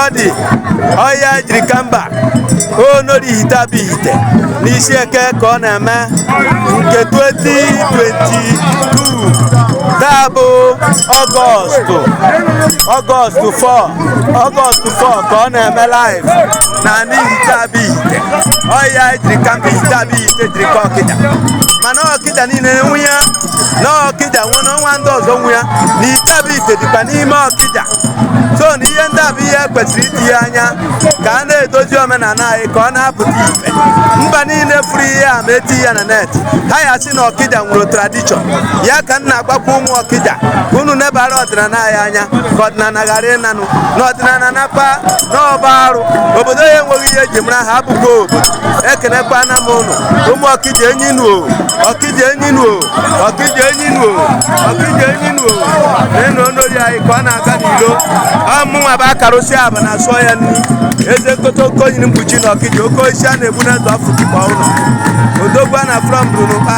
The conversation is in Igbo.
Ọ dị ọhịa jiri ka mba onori Ihite Abụ Ihite n'isi eke ka ọ na-eme nke 2022. Taa bụ Ọgọst 4, Ọgọst 4 ka ọ na-eme live na n'Ihite Abụ Ihite. Ọhịa jiri ka mba Ihite Abụ Ihite jiri ka Ọkịja, mana Ọkịja niile nwe ya na Ọkịja nwe na ọnwa ndị ọzọ nwe ya na Ihite Abụ Ihite dịkwa n'ime Ọkịja. So na ihe ndị a bụ ihe kwesịrị itinye anya ka a na-edozi omenala anyị ka ọ na-apụta ife. Mba niile furu ihe a ma etinye ya na net, ha ya sị na Ọkịja nwere tradition. Ya ka m na-agbakwa ụmụ Ọkịja ka unu nebara ọdịnala anyị anya, ka ọdịnala ghara ịnanụ na ọdịnala nakpa n'ọba arụ obodo ya enweghị ihe eji mara ha abụkwa obodo. Ekenekwana m ụnụ, ụmụ Ọkịja. Enyi nuo Ọkịja, enyi nuo Ọkịja, enyi nuo Ọkịja, enyi nuo. Na-enu onori anyị ka ọ na-aga n'ilo. Ọmụnwa bụ akarụsị aba na asụọ ya nri eze nkotoko nyiri mkpuchi na Ọkịja, oke osisi a na-egbu na ndụ afọ tikpa ụlọ odogwu a na from Brunukpa.